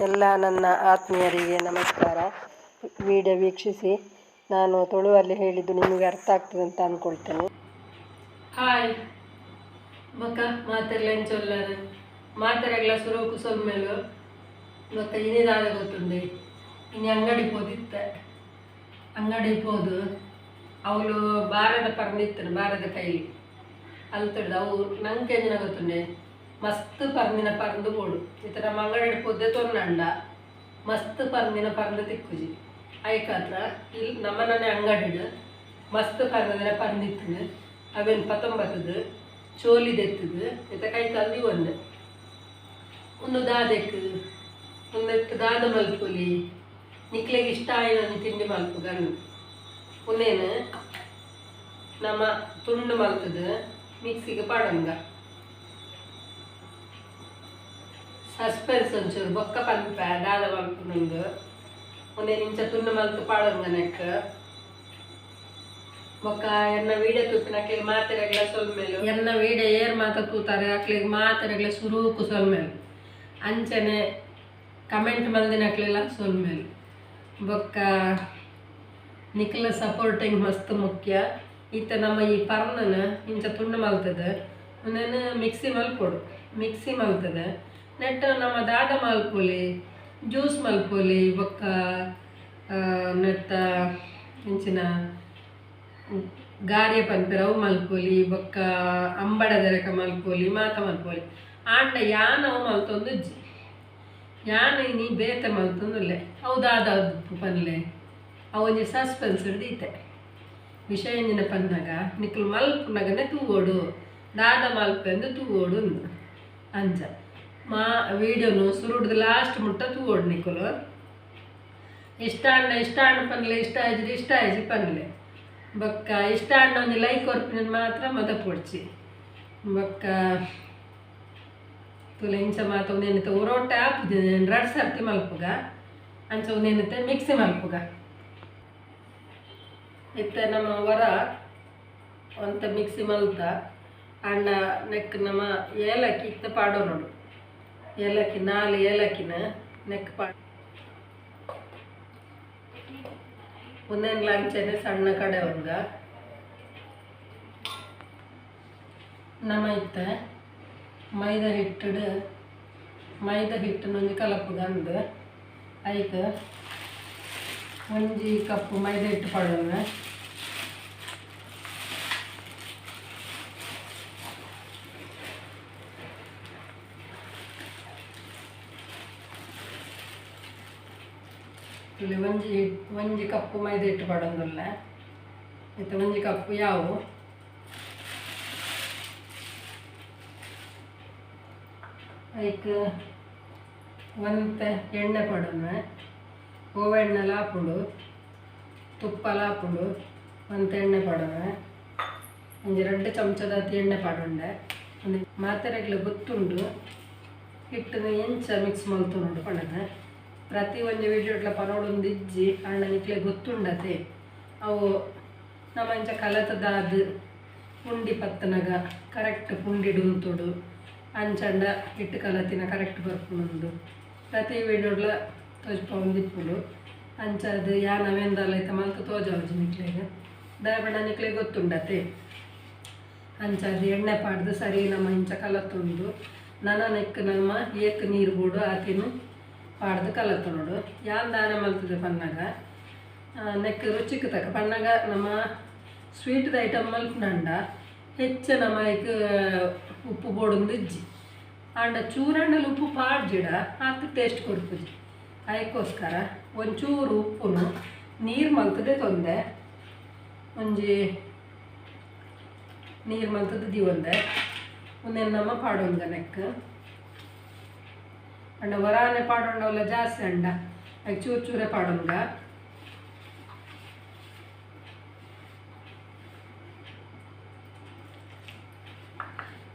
ಎಲ್ಲ ನನ್ನ ಆತ್ಮೀಯರಿಗೆ ನಮಸ್ಕಾರ. ವಿಡಿಯೋ ವೀಕ್ಷಿಸಿ. ನಾನು ತುಳುವಲ್ಲಿ ಹೇಳಿದ್ದು ನಿಮಗೆ ಅರ್ಥ ಆಗ್ತದೆ ಅಂತ ಅಂದ್ಕೊಳ್ತೇನೆ. ಹಾಯ್ ಬೊಕ್ಕ ಮಾತೆರ್ಲ ಎಂಚೊಲ್ಲರು ಮಾತೆರೆಗ್ಲ ಸುರುಕು ಸೊಲ್ಮೆಲು ಬೊಕ್ಕ ಇನಿ ದಾದ ಗೊತ್ತುಂಡೆ ಇನಿ ಅಂಗಡಿ ಪೋದಿತ್ತೆ. ಅಂಗಡಿ ಪೋದು ಅವಳು ಬಾರದ ಪರ್ಂದಿತ್ತನು ಬಾರದ ಕೈಲಿ ಅಲ್ತಡ್ದು ಅವು ನಂಗೆ ಎಂಜಿನ ಗೊತ್ತುಂಡೆ ಮಸ್ತ್ ಪರ್ಂದಿನ ಪರ್ಂದು ಬೋಡು. ಇತ್ತ ನಮ್ಮ ಅಂಗಡಿ ಪೋದೆ ತೊನ್ನಂಡ ಮಸ್ತ್ ಪರ್ಂದಿನ ಪರ್ಂದು ತಿಕ್ಕುಜಿ ಐಕಾತ್ರ ಇಲ್ಲಿ ನಮ್ಮನೆ ಅಂಗಡಿಡು ಮಸ್ತ್ ಪರ್ಂದಿನ ಪರ್ಂದಿತ್ತನು ಅವೇನು ಪತ್ತೊಂಬತ್ತದು ಚೋಲಿ ದೆತ್ತದು ಇತ್ತ ಕೈ ತಲ್ಲಿ ಒಂದೆ ಒಂದು ದಾದೆಕ್ ಒಂದೆತ್ತು ದಾದ ಮಲ್ಪುಲಿ ನಿಕ್ಲೆಗ್ ಇಷ್ಟ ಆಯಿನ ತಿಂಡಿ ಮಲ್ಪುಗನ್ ಉಂದೇನು ನಮ್ಮ ತುಂಡು ಮಲ್ತದು ಮಿಕ್ಸಿಗೆ ಪಾಡಂಗ ಸಸ್ಪೆನ್ಸ್ ಒಂಚೂರು ಬೊಕ್ಕ ಪನ್ಪ ದಾದ ಮಲ್ಪುನಂದು ಒಂದೇನು ಇಂಚ ತುಂಡು ಮಲ್ತು ಪಾಡಂಗ ನೆಕ್ ಬೊಕ್ಕ ಎನ್ನ ವೀಡಿಯೋ ತೂಪಿನ ಅಕ್ಲೆಗ್ ಮಾತೆರೆಗ್ಲ ಸೊಲ್ಮೆಲು ಎನ್ನ ವೀಡಿಯೋ ಏರ್ ಮಾತ ತೂತಾರೆ ಅಕ್ಲೆಗ್ ಮಾತೆರೆಗ್ಲ ಸುರೂಕು ಸೊಲ್ಮೆಲು ಅಂಚನೆ ಕಮೆಂಟ್ ಮಲ್ದಿನ ಅಕ್ಲೆಲ ಸೊಲ್ಮೆಲು ಬೊಕ್ಕ ನಿಕ್ಲ ಸಪೋರ್ಟಿಂಗ್ ಮಸ್ತ್ ಮುಖ್ಯ. ಇತ್ತ ನಮ್ಮ ಈ ಪರ್ನನ ಇಂಚ ತುಂಡು ಮಲ್ತದೆ ಒಂದೇನು ಮಿಕ್ಸಿ ಮಲ್ಪೊಡು ಮಿಕ್ಸಿ ಮಲ್ತದೆ ನೆಟ್ ನಮ್ಮ ದಾದ ಮಲ್ಪೊಲಿ ಜ್ಯೂಸ್ ಮಲ್ಪೊಲಿ ಬೊಕ್ಕ ನೆತ್ತ ಇಂಚಿನ ಗಾರಿಯ ಪನ್ಪೆರ್ ಅವು ಮಲ್ಪೊಲಿ ಬೊಕ್ಕ ಅಂಬಡ ದೆರಕ ಮಲ್ಪೊಲಿ ಮಾತ ಮಲ್ಪೊಲಿ ಆಂಡ ಯಾನ್ ಅವು ಮಲ್ತೊಂದುಜ್ಜಿ ಯಾನ್ ಇನಿ ಬೇತೆ ಮಲ್ತೊಂದುಲ್ಲೆ ಅವು ದಾದ ಪನ್ಲೆ ಅವು ಒಂಜಿ ಸಸ್ಪೆನ್ಸ್ ದೀತೆ ವಿಷಯ ಎಂಜಿನ ಪನ್ನಗ ನಿಕ್ಲು ಮಲ್ಪುನಗನೆ ತೂವೊಡು ದಾದ ಮಲ್ಪೆಂದು ತೂವೊಡು ಅಂಚ ಮಾ ವೀಡಿಯೋನು ಸುರುಡ್ದು ಲಾಸ್ಟ್ ಮುಟ್ಟ ತೂವೊಡು ನಿಕುಲು ಇಷ್ಟ ಆಂಡ ಇಷ್ಟ ಆಂಡ ಪನ್ಲೆ ಇಷ್ಟ ಆಯ್ಜಿಡ ಇಷ್ಟ ಆಯ್ಜಿ ಪನ್ಲೆ ಬೊಕ್ಕ ಇಷ್ಟ ಆಂಡ ಒಂಜಿ ಲೈಕ್ ಕೊರ್ಪಿನ ಮಾತ್ರ ಮದಪೊಡ್ಚಿ ಬೊಕ್ಕ ತುಲೆ ಇಂಚ ಮಾತ ಒಂದೇನಿತ್ತೆ ಒರೋಟೆ ಆಪುಜಿ ರಡ್ಡ್ ಸರ್ತಿ ಮಲ್ಪುಗ ಅಂಚ ಒಂದೇನಿತ್ತೆ ಮಿಕ್ಸಿ ಮಲ್ಪುಗ. ಇತ್ತೆ ನಮ್ಮ ವರ ಒಂತೆ ಮಿಕ್ಸಿ ಮಲ್ತ ಅಂಡ ನೆಕ್ ನಮ್ಮ ಏಲಕ್ಕಿ ಇತ್ತೆ ಪಾಡೋನೋಡು ಏಲಕ್ಕಿ 4 ಏಲಕ್ಕಿನ ನೆಕ್ ಪಾಡ ಒಂದೇನ್ಲ ಅಂಚನೆ ಸಣ್ಣ ಕಡೆ ಒಂಗ ನಮ್ಮ ಇತ್ತೆ ಮೈದಾ ಹಿಟ್ಟು ಮೈದಾ ಹಿಟ್ಟನ್ನೊಂಜಿ ಕಲಪುಗ ಅಂದು ಐಕ್ ಒಂಜಿ ಕಪ್ ಮೈದಾ ಹಿಟ್ಟು ಪಾಡೋಣ. ಇಲ್ಲಿ ಒಂಜಿ ಒಂಜಿ ಕಪ್ಪು ಮೈದಾ ಹಿಟ್ಟು ಪಾಡೊಂದುಲ್ಲ ಇತ್ತೆ ಒಂಜಿ ಕಪ್ಪು ಯಾವು ಐಕ್ ಒಂತೆ ಎಣ್ಣೆ ಪಾಡೋಣ ಓವೆಣ್ಣೆಲ ಆಪುಂಡು ತುಪ್ಪಲ ಆಪುಂಡು ಒಂತೆ ಎಣ್ಣೆ ಪಾಡೋಣ ಒಂಜಿ 2 ಚಮಚದಾತ್ ಎಣ್ಣೆ ಪಾಡೊಂಡೆ ಮಾತೆರೆಗ್ಲ ಗೊತ್ತುಂಡು ಹಿಟ್ಟನ್ನು ಎಂಚ ಮಿಕ್ಸ್ ಮಲ್ತೊನುಂಡು ಪಂಡದ ಪ್ರತಿ ಒಂಜಿ ವೀಡಿಯೋಡ್ಲ ಪನೊಡೊಂದು ಇಜ್ಜಿ ಆಂಡ ನಿಕ್ಲೆ ಗೊತ್ತುಂಡತೆ ಅವು ನಮ್ಮ ಇಂಚ ಕಲತದಾದ್ ಪುಂಡಿ ಪತ್ತನಗ ಕರೆಕ್ಟ್ ಪುಂಡಿಡು ಉಂತುಡು ಅಂಚಂಡ ಹಿಟ್ಟು ಕಲತಿನ ಕರೆಕ್ಟ್ ಬರ್ಪುಂಡು ಪ್ರತಿ ವೀಡಿಯೋಡ್ಲ ತೋಜ್ಪೊಂದಿಪ್ಪುಂಡು ಅಂಚಾದ್ ಯಾನ್ ಅವೆಂದಾಲ ಇತ್ತೆ ಮಲ್ತ್ ತೋಜಾವುಜಿ ನಿಕ್ಲೆಗ್ ದಾಯೆಪಂಡ ನಿಕ್ಲೆಗ್ ಗೊತ್ತುಂಡತೆ ಅಂಚಾದ್ ಎಣ್ಣೆ ಪಾಡ್ದು ಸರಿ ನಮ್ಮ ಇಂಚ ಕಲತೊಂದು ನನ ನೆಕ್ ನಮ್ಮ ಏತ್ ನೀರು ಬೋಡು ಆತಿನ ಪಾಡ್ದು ಕಲತೊನೊಡು ಯಾನ್ ದಾನೆ ಮಲ್ತದೆ ಪನ್ನಗ ನೆಕ್ ರುಚಿಕ್ ತಕ್ಕ ಪನ್ನಗ ನಮ್ಮ ಸ್ವೀಟ್ದ ಐಟಮ್ ಮಲ್ಪುನಂಡ ಹೆಚ್ಚ ನಮ್ಮ ಐಕ್ ಉಪ್ಪು ಬೋಡೊಂದು ಇಜ್ಜಿ ಆಂಡ ಚೂರಂಡಲ ಉಪ್ಪು ಪಾಡ್ಜಿಡ ಆತ್ ಟೇಸ್ಟ್ ಕೊರ್ಪುಜಿ ಐಕೋಸ್ಕರ ಒಂಚೂರು ಉಪ್ಪುನು ನೀರು ಮಲ್ತದೆ ತೊಂದೆ ಒಂಜಿ ನೀರು ಮಲ್ತದೆ ದೀವೊಂದೆ ಉಂದೆನ್ ನಮ್ಮ ಪಾಡೊಂದ ನೆಕ್ ಅಂಡ ವರಾನೆ ಪಾಡೊಂಡವಲ್ಲ ಜಾಸ್ತಿ ಅಂಡ ಐಕ್ ಚೂರು ಚೂರೆ ಪಾಡೊಂಗ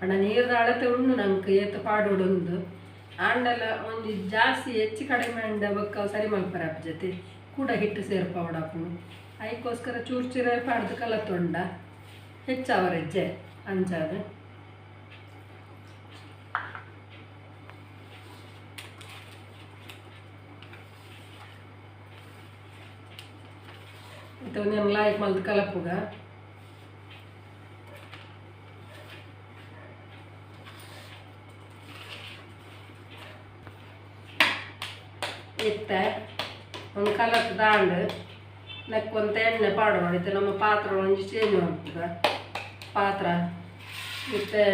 ಅಂಡ ನೀರ್ದ ಅಳತೆ ಉಂಡು ನಂಗೆ ಏತ್ ಪಾಡೊಡೊಂದು ಆಂಡಲ ಒಂಜಿ ಜಾಸ್ತಿ ಹೆಚ್ಚು ಕಡಿಮೆ ಅಂಡ ಬೊಕ್ಕ ಸರಿ ಮಲ್ಪರೆ ಆಪುಜತೆ ಜೊತೆ ಕೂಡ ಹಿಟ್ಟು ಸೇರ್ಪಾವಡಾಪುಂಡು ಐಕೋಸ್ಕರ ಚೂರು ಚೂರೆ ಪಾಡ್ದು ಕಲತೊಂಡ ಹೆಚ್ಚಾವರೆಜ್ಜೆ ಅಂಚಾದ್ ಇತ್ತೆ ಒಂಜಿ ಲಾಯ್ಕ್ ಮಲ್ತ್ ಕಲಪುಗ. ಇತ್ತೆ ಒಂದು ಕಲತ್ ದಾಂಡು ನೆಕ್ಕೊಂತ ಎಣ್ಣೆ ಪಾಡೋಣ. ಇತ್ತೆ ನಮ್ಮ ಪಾತ್ರ ಒಂಜಿ ಚೇಂಜ್ ಮಲ್ಪುಗ ಪಾತ್ರ. ಇತ್ತೆ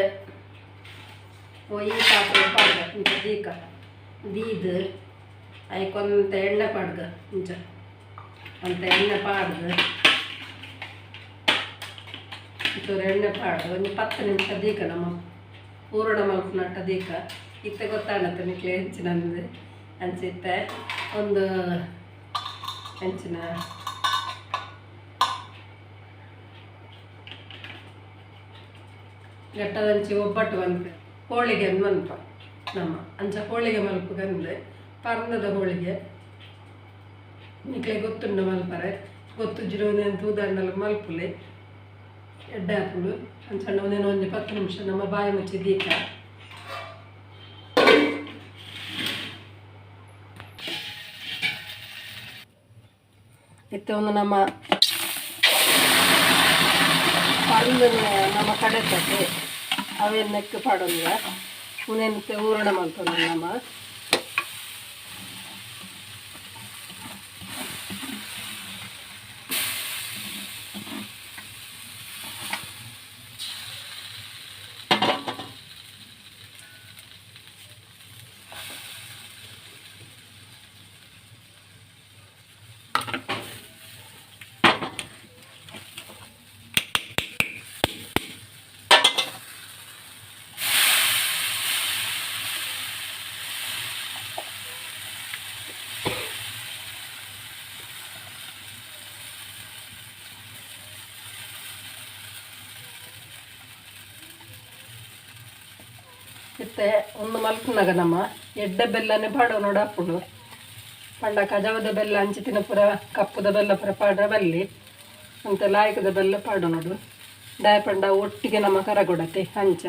ಈ ಪಾತ್ರ ಪಾಡ್ಗ ಇಂಚ ದೀಕ ದೀದ್ ಐಕೊಂತ ಎಣ್ಣೆ ಪಾಡ್ಗ ಇಂಚ ಅಂತ ಎಣ್ಣೆ ಪಾಡ್ದು ಒಂಚೂರು ಎಣ್ಣೆ ಪಾಡ್ದು ಒಂಜಿ 10 ನಿಮಿಷ ದೀಕ ನಮ್ಮ ಪೂರಣ ಮಲ್ಪುನಟ್ಟ ದೀಕ. ಇತ್ತೆ ಗೊತ್ತಾಣತ್ತೆ ನಿಕ್ಲೆ ಹೆಂಚಿನಂದು ಅಂಚಿತ್ತೆ ಒಂದು ಹೆಂಚಿನ ಘಟ್ಟದಂಚಿ ಒಬ್ಬಟ್ಟು ಮನ್ಪೆ ಹೋಳಿಗೆ ಮನ್ಪ ನಮ್ಮ ಅಂಚ ಹೋಳಿಗೆ ಮಲ್ಪುಗಂದು ಪರ್ಂದದ ಹೋಳಿಗೆ ನಿಕ್ಲೆ ಗೊತ್ತುಂಡು ಮಲ್ಪರೆ ಗೊತ್ತುಜ್ಜಿಡ ಒಂದೇನು ತೂದಾಂಡಲ ಮಲ್ಪುಲೆ ಎಡ್ಡೆ ಆಪುಂಡು. ಅಂಚಂಡ ಒಂದೇನು ಒಂಜಿ 10 ನಿಮಿಷ ನಮ್ಮ ಬಾಯಿ ಮುಚ್ಚಿ ದೀಕ. ಇತ್ತೆ ಒಂದು ನಮ್ಮ ಪರ್ಂದನ್ನ ನಮ್ಮ ಕಡೆತಕ್ಕೆ ಅವೇನು ನೆಕ್ಕು ಪಾಡೊಂದ ಉನೇನು ಊರಣ ಮಲ್ತೊಂದು ನಮ್ಮ. ಇತ್ತೆ ಒಂದು ಮಲ್ಪುನಗ ನಮ್ಮ ಎಡ್ಡೆ ಬೆಲ್ಲನೆ ಪಾಡೋ ನೋಡಾಪುಂಡು. ಪಂಡ ಕಜವದ ಬೆಲ್ಲ ಅಂಚಿತಿನ ಪೂರ ಕಪ್ಪುದ ಬೆಲ್ಲ ಪೂರ ಪಾಡ್ರ ಬಲ್ಲಿ ಅಂತ ಲಾಯಕದ ಬೆಲ್ಲ ಪಾಡು ನೋಡು. ದಾಯ ಪಂಡ ಒಟ್ಟಿಗೆ ನಮ್ಮ ಕರಗೊಡತೆ ಅಂಚ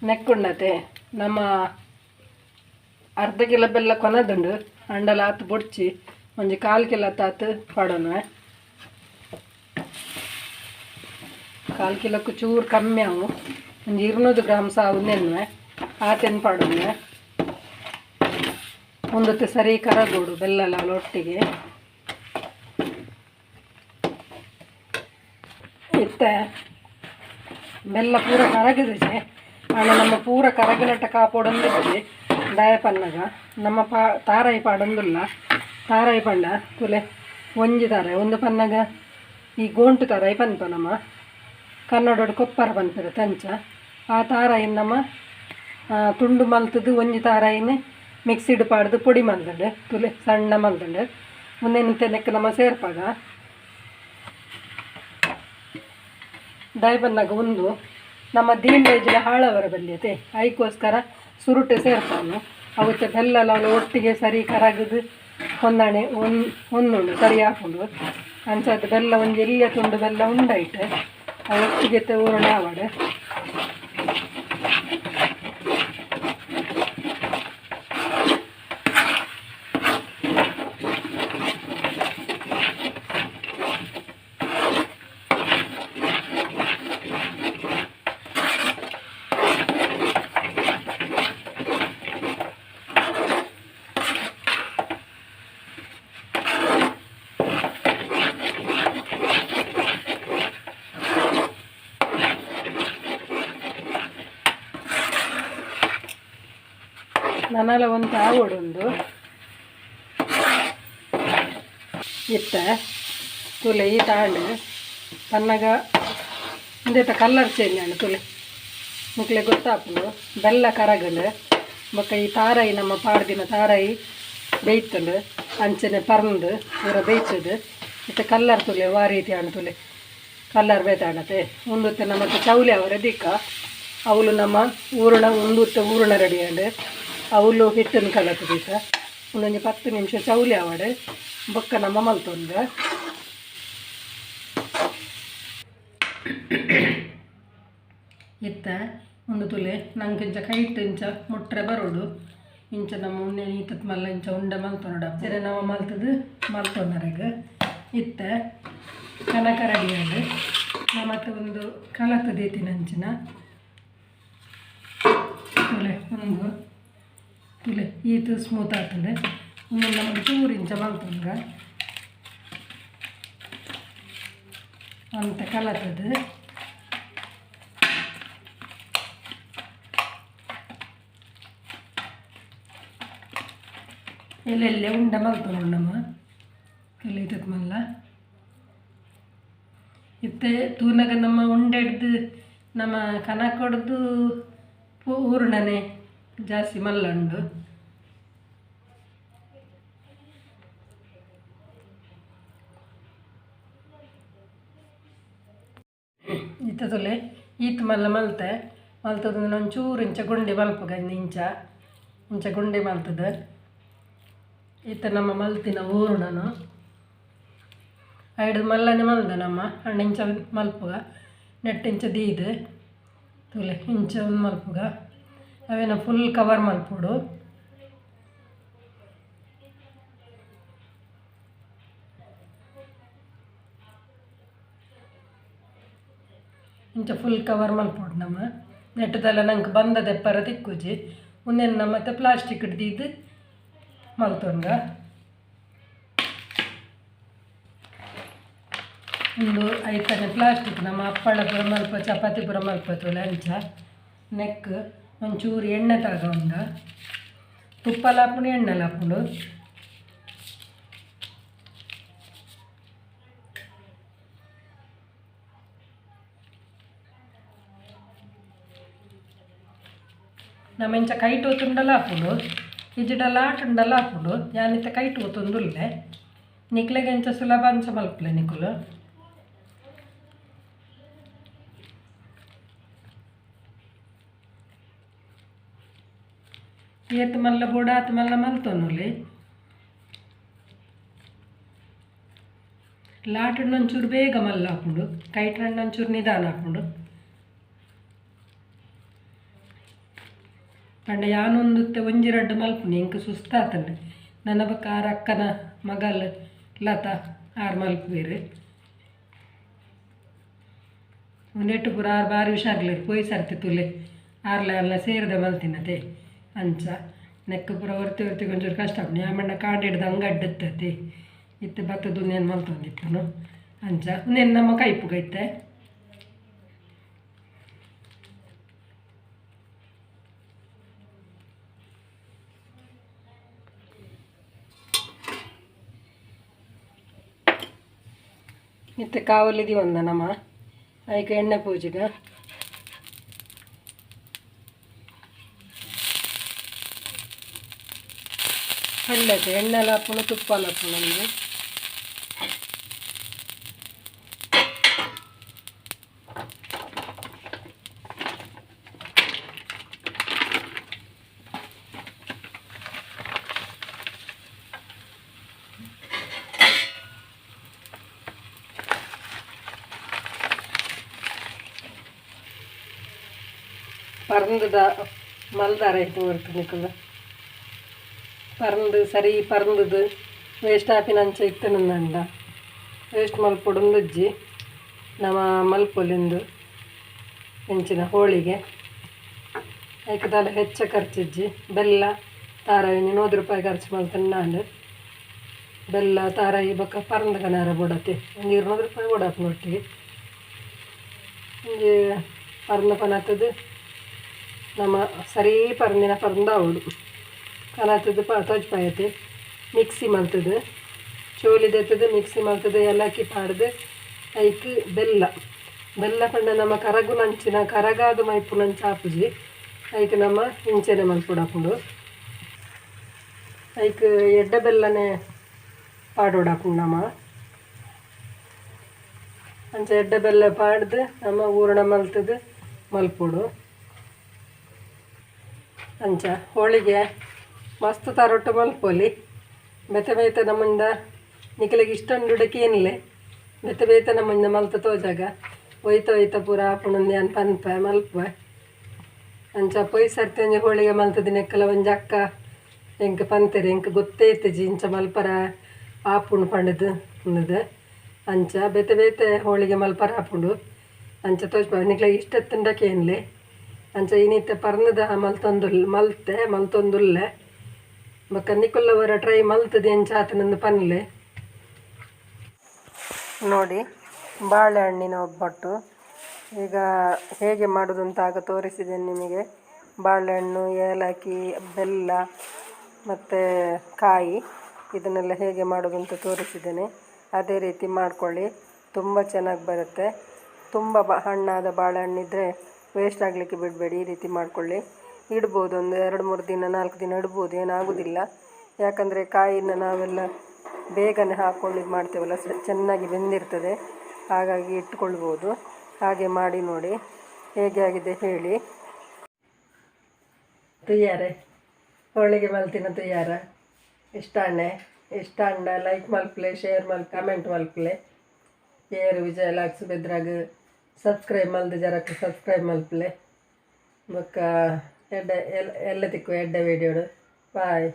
ನೆಕ್ಕುಂಡತೆ ನಮ್ಮ ಅರ್ಧ ಕಿಲೋ ಬೆಲ್ಲ ಕೊನದುಂಡು ಅಂಡಲ ಆತು ಬೊಡ್ಚಿ ಒಂಜಿ 1/4 ಕಿಲೋ ತಾತು ಪಾಡೋಣ. 1/4 ಕಿಲೋಕ್ಕೂ ಚೂರು ಕಮ್ಮಿ ಅವು ಒಂಜಿ 200 ಗ್ರಾಮ್ ಸಾವು ನೆನ್ವೆ ಆತೆನ್ ಪಾಡೋಣ. ಒಂದೊತ್ತು ಸರಿ ಕರಗೋಡು ಬೆಲ್ಲ ಒಟ್ಟಿಗೆ. ಇತ್ತೆ ಬೆಲ್ಲ ಪೂರ ಕರಗಿದಿದೆ ಆಂಡ ನಮ್ಮ ಪೂರ ಕರಗಿನಟ್ಟ ಕಾಪೋಡೊಂದಿದ್ದೆ ದಾಯ ಪನ್ನಗ ನಮ್ಮ ತಾರಾಯಿ ಪಾಡೊಂದುಲ್ಲ. ತಾರಾಯಿ ಪಂಡ ತುಲೆ ಒಂಜಿ ತಾರಾಯಿ ಒಂದು ಪನ್ನಗ ಈ ಗೋಂಟು ತಾರಾಯಿ ಪನ್ಪ ನಮ್ಮ ಕನ್ನಡೋಡು ಕೊಪ್ಪರ ಪನ್ಪೆರ್ ತಂಚ. ಆ ತಾರಾಯಿನ ನಮ್ಮ ತುಂಡು ಮಲ್ತದ್ದು ಒಂಜಿ ತಾರಾಯಿನ ಮಿಕ್ಸಿಡ್ ಪಾಡ್ದು ಪೊಡಿ ಮಲ್ದುಂಡು ತುಲೆ ಸಣ್ಣ ಮಲ್ದುಂಡು ಉಂದೆನ್ ನೆಕ್ಕ್ ನಮ್ಮ ಸೇರ್ಪಾಗ. ದಾಯ ಪನ್ನಗ ಉಂದು ನಮ್ಮ ದೀನ್ ಹಾಳವರ ಬಲ್ಲಿಯತೆ ಐಕೋಸ್ಕರ ಸುರುಟೆ ಸೇರ್ಪಾನು ಅವತ್ತೆ ಬೆಲ್ಲ ಒಟ್ಟಿಗೆ ಸರಿ ಕರಗದು ಹೊಂದಾಣೆ ಒಂದುಂಡು ಸರಿ ಹಾಕೊಂಡು ಅಂಚಾದ ಬೆಲ್ಲ ಒಂಜಿ ಎಲ್ಯ ತುಂಡು ಬೆಲ್ಲ ಉಂಡೈಟ್ ಒಟ್ಟಿಗೆ ಊರಣ ಆವಡ್. ನನಲ ಒಂದು ಆವೊಡೊಂದು ಇತ್ತೆ ತುಲೆ ಈ ತಾಂಡ್ ಪನ್ನಗ ಉಂದೆತ ಕಲ್ಲರ್ ಚೇಂಜ್ ಆಂಡ್ ತುಲೆ ನಿಕ್ಲೆ ಗೊತ್ತಾಪುಂಡು ಬೆಲ್ಲ ಕರಗಂಡು ಬೊಕ್ಕ ಈ ತಾರಾಯಿ ನಮ್ಮ ಪಾಡ್ದಿನ ತಾರಾಯಿ ಬೇಯ್ತುಂಡು ಅಂಚನೆ ಪರ್ಂದು ಪೂರ ಬೇಯ್ತದೆ. ಇತ್ತೆ ಕಲ್ಲರ್ ತುಲೆ ವಾ ರೀತಿ ಆಂಡ್ ತುಲೆ ಕಲ್ಲರ್ ಬೇತಾಂಡತೆ. ಉಂದುತ್ತೆ ನಮ್ಮ ಚೌಲಿ ಅವರ ದಿಕ್ಕ ಅವುಲು ನಮ್ಮ ಊರಣ ಉಂದುತ್ತೆ ಊರಣ ರೆಡಿ ಆಂಡ್ ಅವುಲು ಹಿಟ್ಟನ್ನು ಕಲತದೀಕ ಒಂದೊಂಜಿ 10 ನಿಮಿಷ ಚೌಲಿ ಆವಡ್ ಬೊಕ್ಕ ನಮ್ಮ ಮಲ್ತೊಂದು. ಇತ್ತ ಒಂದು ತುಲೆ ನಂಗೆ ಇಂಚ ಕೈಟ್ ಇಂಚ ಮುಟ್ರೆ ಬರೋಡು ಇಂಚ ನಮ್ಮ ಉಣ್ಣೆ ಈತತ್ ಮಲ್ಲ ಇಂಚ ಉಂಡೆ ಮಲ್ತೊನಡ ಸರಿ ನಮ್ಮ ಮಲ್ತದು ಮಲ್ತೊನರೆಗ್ ಇತ್ತೆ ಕನಕ ರೆಡಿ ಆಂಡ್. ಮತ್ತೆ ಒಂದು ಕಲತ ದೀತಿನ ಅಂಚಿನ ತುಲೆ ಒಂದು ತುಲೆ ಈತು ಸ್ಮೂತ್ ಆತಂಡೆ ಒಂದು ನಮಗೆ ಚೂರು ಇಂಚ ಮಲ್ತೊನ್ಗ ಅಂತ ಕಲತದು. ಎಲ್ಲೆಲ್ಲೇ ಉಂಡೆ ಮಲ್ತೊನೊಡು ನಮ್ಮ ಕಲಿತತ್ ಮಲ್ಲ. ಇತ್ತೆ ತೂನಗ ನಮ್ಮ ಉಂಡೆ ಹಿಡ್ದು ನಮ್ಮ ಕನಕ ಹೊಡ್ದು ಊರ್ಣನೆ ಜಾಸ್ತಿ ಮಲ್ಲ ಉಂಡು. ಇತ್ತ ತುಲೆ ಈತ್ ಮಲ್ಲ ಮಲ್ತೆ ಮಲ್ತದ ಒಂಚೂರು ಇಂಚ ಗುಂಡಿ ಮಲ್ಪುಗ ಇಂಚ ಇಂಚ ಗುಂಡಿ ಮಲ್ತದ. ಈತ ನಮ್ಮ ಮಲ್ತಿನ ಊರ್ಣನು ಐಡ್ದು ಮಲ್ಲನೆ ಮಲ್ದ ನಮ್ಮ ಹಣ್ಣು ಇಂಚ ಮಲ್ಪುಗ ನೆಟ್ಟಿಂಚ ದೀದು ತುಲೆ ಇಂಚ ಒಂದು ಮಲ್ಪುಗ ಅವೇನ ಫುಲ್ ಕವರ್ ಮಲ್ಪೊಡು. ಇಂಚ ಫುಲ್ ಕವರ್ ಮಲ್ಪೊಡು ನಮ್ಮ ನೆಟ್ಟದೆಲ್ಲ ನಂಗೆ ಬಂದ ದೆಪ್ಪರ ತಿಕ್ಕುಜಿ ಉಂದೆನ್ನ ಮತ್ತೆ ಪ್ಲಾಸ್ಟಿಕ್ ದೀದು ಮಲ್ತೊನ್ಗ. ಒಂದು ಐತನೆ ಪ್ಲಾಸ್ಟಿಕ್ ನಮ್ಮ ಹಪ್ಪಳ ಪೂರ ಮಲ್ಪ ಚಪಾತಿ ಪೂರ ಮಲ್ಪ ತುಲೆ ಅಂಚ ನೆಕ್ ಒಂಚೂರು ಎಣ್ಣೆ ತಗೊಂಡ ತುಪ್ಪ ಲಾಪುಂಡು ಎಣ್ಣೆ ಲಾಪುಂಡು. ನಮ್ಮ ಇಂಚ ಕೈಟ್ ಒತ್ತುಂಡಲ ಆಪುಂಡು ಇಜ್ಜಿಡಲ ಆಟುಂಡಲ ಆಪುಂಡು ಯಾನಿತ್ತ ಕೈಟ್ ಒತ್ತೊಂದುಲ್ಲೆ ನಿಕ್ಲೆಗೆ ಇಂಚ ಸುಲಭ ಅಂಚ ಮಲ್ಪಲೆ ನಿಕುಲು. ಏತ್ ಮಲ್ಲ ಬೋಡ ಆತ್ ಮಲ್ಲ ಮಲ್ತೊನುಲಿ. ಲಾಟುಂಡು ಬೇಗ ಮಲ್ಲ ಆಪುಂಡು ಕೈಟ್ ಒಂಚೂರು ನಿಧಾನ ಆಪುಂಡು. ಪಂಡ ಯಾನೊಂದುತ್ತೆ ಒಂಜಿ ರಡ್ಡು ಮಲ್ಪುನಿ ಇಂಕ್ ಸುಸ್ತಾತಂಡು ನನ್ನ ಬೊಕ್ಕ ಆರ್ ಅಕ್ಕನ ಮಗಲ್ ಲತಾ ಆರ್ ಮಲ್ಪುವೆರ್. ಒಂದೆಟ್ಟು ಪೂರ ಆರು ಬಾರಿ ಹುಷಾರ್ಲೇರು ಪೋಯಿ ಸರ್ತಿ ತುಲೆ ಆರ್ಲ ಅಲ್ಲ ಸೇರಿದ ಮಲ್ತಿನತೆ ಅಂಚ ನೆಕ್ ಪೂರ ಒರ್ತಿ ಒರ್ತಿ ಒಂಚೂರು ಕಷ್ಟ ಆಪುಂಡು. ಯಾಮಣ್ಣ ಕಾಂಡ ಹಿಡ್ದು ಹಂಗೆ ಅಡ್ಡತ್ತತೆ ಇತ್ತೆ ಬತ್ತದ ಉಂದೇನು ಮಲ್ತೊಂದಿಪ್ಪುನು ಅಂಚ ಉಂದೇನು ನಮ್ಮ ಕೈಪುಗೈತೆ. ಇತ್ತೆ ಕಾವಲಿದಿ ಒಂದ ನಮ್ಮ ಐಕ್ ಎಣ್ಣೆ ಪೂಜಿಗ ಹಳ್ಳೈತೆ ಎಣ್ಣೆ ಹಾಪುಂಡು ತುಪ್ಪ ಹಾಪುಂಡು ನಮಗೆ. ಪರಂದದ ಮಲ್ದಾರ ಆಯ್ತು ಹೊರ್ತು ನಿಕುಲು ಪರಂದು ಸರಿ ಪರಂದದು ವೇಸ್ಟ್ ಆಪಿನ ಅಂಚ ಇತ್ತು ನಂದ ವೇಸ್ಟ್ ಮಲ್ಪೊಡೊಂದುಜ್ಜಿ ನಮ್ಮ ಮಲ್ಪೊಲಿಂದು ಹೆಂಚಿನ ಹೋಳಿಗೆ ಐಕದಾಲ ಹೆಚ್ಚ ಖರ್ಚಿಜ್ಜಿ. ಬೆಲ್ಲ ತಾರಾಯಿ 100 ರೂಪಾಯಿ ಖರ್ಚು ಮಲ್ತೇನೆ ನಾನು. ಬೆಲ್ಲ ತಾರಾಯಿ ಬೊಕ್ಕ ಪರಂದ ಕನಾರ ಬೋಡತೆ ಒಂದು 200 ರೂಪಾಯಿ ಬೋಡಾಪುಂಡು ಒಟ್ಟಿಗೆ. ಒಂಜಿ ಪರಂದ ಪನತ್ತದು ನಮ್ಮ ಸರಿ ಪರಂದಿನ ಪರಂದ ಅವಳು ಕನತ್ತದು ತೋಜ್ಪಾಯತೆ ಮಿಕ್ಸಿ ಮಲ್ತದು ಚೋಲಿ ದೆತ್ತದು ಮಿಕ್ಸಿ ಮಲ್ತದು ಏಲಕ್ಕಿ ಪಾಡ್ದು ಐಕ್ ಬೆಲ್ಲ ಬೆಲ್ಲ ಪಂಡ ನಮ್ಮ ಕರಗುನಂಚಿನ ಕರಗಾದ ಮೈಪುನಂಚ ಆಪುಜಿ ಐಕ್ ನಮ್ಮ ಇಂಚೆನೆ ಮಲ್ಪೊಡಾಪುಂಡು. ಐಕ್ ಎಡ್ಡೆ ಬೆಲ್ಲನೆ ಪಾಡೊಡಾಪುಂಡು ನಮ್ಮ ಅಂಚ ಎಡ್ಡೆ ಬೆಲ್ಲ ಪಾಡ್ದು ನಮ್ಮ ಹೂರಣ ಮಲ್ತದು ಮಲ್ಪೊಡು. ಅಂಚ ಹೋಳಿಗೆ ಮಸ್ತ್ ತರೊಟ್ಟು ಮಲ್ಪೊಲಿ ಬೇತೆ ಬೇತೆ ನಮ್ಮಿಂದ ನಿಕಲೆಗ್ ಇಷ್ಟೊಂದು ಏನಿಲ್ಲ ಬೇತೆ ಬೇತೆ ನಮ್ಮಿಂದ ಮಲ್ತ ತೋಜಾಗ ಒಯ್ತ ಒಯ್ತ ಪೂರ ಆಪುಂಡು ಯಾನ್ ಪನ್ಪೆ ಮಲ್ಪೆ. ಅಂಚ ಪೊಯ್ ಸರ್ತಿ ಒಂಜಿ ಹೋಳಿಗೆ ಮಲ್ತದಿನ ಎಕ್ಕಲ ಒಂಜಿ ಅಕ್ಕ ಎಂಕ್ ಪಂತೆರ್, ಎಂಕ್ ಗೊತ್ತೇ ಇತ್ತಿಜಿ ಇಂಚ ಮಲ್ಪರ ಆಪುಂಡು ಪಂಡುದು ಉಂದುದು. ಅಂಚ ಬೇತೆ ಬೇತೆ ಹೋಳಿಗೆ ಮಲ್ಪರ ಆಪುಂಡು ಅಂಚ ತೋಜ್ಪಾವೆ. ನಿಕ್ಲೆಗ್ ಇಷ್ಟ ಇತ್ತುಂಡ ಕೇನ್ಲೆ. ಅಂಚ ಇನಿತ ಪರ್ಂದ್‌ದ ಮಲ್ತೊಂದುಲ್ ಮಲ್ತೆ ಮಲ್ತೊಂದುಲ್ಲೆ. ಬೊಕ್ಕ ನಿಕುಲ್ಲ ಒರ ಟ್ರೈ ಮಲ್ತುದು ಎಂಚ ಆತುಂಡು ಪನ್ಲೆ. ನೋಡಿ, ಬಾಳೆಹಣ್ಣಿನ ಒಬ್ಬಟ್ಟು ಈಗ ಹೇಗೆ ಮಾಡೋದು ಅಂತ ಆಗ ತೋರಿಸಿದ್ದೇನೆ ನಿಮಗೆ. ಬಾಳೆಹಣ್ಣು, ಏಲಕ್ಕಿ, ಬೆಲ್ಲ ಮತ್ತು ಕಾಯಿ ಇದನ್ನೆಲ್ಲ ಹೇಗೆ ಮಾಡೋದು ಅಂತ ತೋರಿಸಿದ್ದೇನೆ. ಅದೇ ರೀತಿ ಮಾಡಿಕೊಳ್ಳಿ, ತುಂಬ ಚೆನ್ನಾಗಿ ಬರುತ್ತೆ. ತುಂಬ ಹಣ್ಣಾದ ಬಾಳೆಹಣ್ಣಿದ್ದರೆ ವೇಸ್ಟ್ ಆಗಲಿಕ್ಕೆ ಬಿಡಬೇಡಿ, ಈ ರೀತಿ ಮಾಡಿಕೊಳ್ಳಿ. ಇಡ್ಬೋದು ಒಂದು 2-3 ದಿನ, 4 ದಿನ ಇಡ್ಬೋದು, ಏನಾಗೋದಿಲ್ಲ. ಯಾಕಂದರೆ ಕಾಯಿನ ನಾವೆಲ್ಲ ಬೇಗನೆ ಹಾಕ್ಕೊಂಡು ಇದು ಮಾಡ್ತೇವಲ್ಲ, ಚೆನ್ನಾಗಿ ಬೆಂದಿರ್ತದೆ, ಹಾಗಾಗಿ ಇಟ್ಕೊಳ್ಬೋದು. ಹಾಗೆ ಮಾಡಿ ನೋಡಿ, ಹೇಗೆ ಆಗಿದೆ ಹೇಳಿ. ತಯ್ಯಾರೆ ಹೋಳಿಗೆ ಮಲ್ತಿನ ತಯ್ಯಾರ. ಇಷ್ಟ ಅಣ್ಣೆ, ಇಷ್ಟ ಅಣ್ಣ ಲೈಕ್ ಮಲ್ಪಲೆ, ಶೇರ್ ಕಮೆಂಟ್ ಮಲ್ಪಲೆ. ಏರು ವಿಜಯ ಲಾಕ್ಸ್ ಬೆದ್ರಾಗ ಸಬ್ಸ್ಕ್ರೈಬ್ ಮಲ್ದು ಜರಕ್ ಸಬ್ಸ್ಕ್ರೈಬ್ ಮಲ್ಪಲೆ. ಬೊಕ್ಕ ಎಡ್ಡೆ ಎಲ್ಲ ಎಲ್ಲ ತಿಕ್ಕು ಎಡ್ಡೆ ವೀಡಿಯೋಡು. ಬಾಯ್.